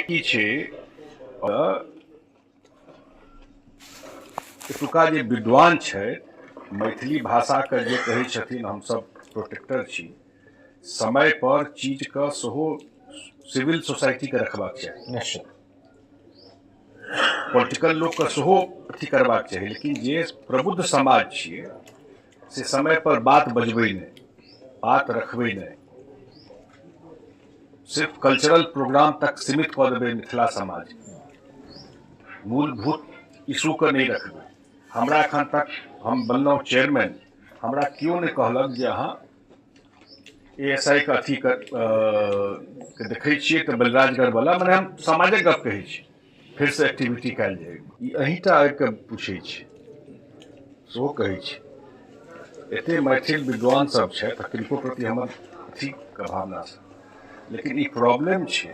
की छै, एतुका जे विद्वान छै मैथिली भाषाके, जे कहै छथिन हमसब प्रोटेक्टर छी, समय पर चीजके सेहो सिविल सोसाइटीके रखबाक चाही। निश्चित। पॉलिटिकल लोकके सेहो अथी करबाक चाही, लेकिन जे प्रबुद्ध समाज छियै से समय पर बात बजबै नहि, बात रखबै नहि, सिर्फ कल्चरल प्रोग्राम तक सीमित कऽ देबै मिथिला समाज, मूलभूत इशूके नहि रखबै। हमरा एखन तक, हम बनलहुँ चेयरमैन, हमरा केओ नहि कहलक जे अहाँ एएसआई के अथी के देखै छियै तऽ बलिराजगढ़ वाला, मने हम समाजक गप कहै छी, फेरसँ एक्टिविटी कयल जाय। ई अहीँटा आबिकऽ पूछै छी, सेहो कहै छी। एते मैथिल विद्वान सब छथि, किनको प्रति हमर अथीके भावना छै, लेकिन ई प्रॉब्लम छै।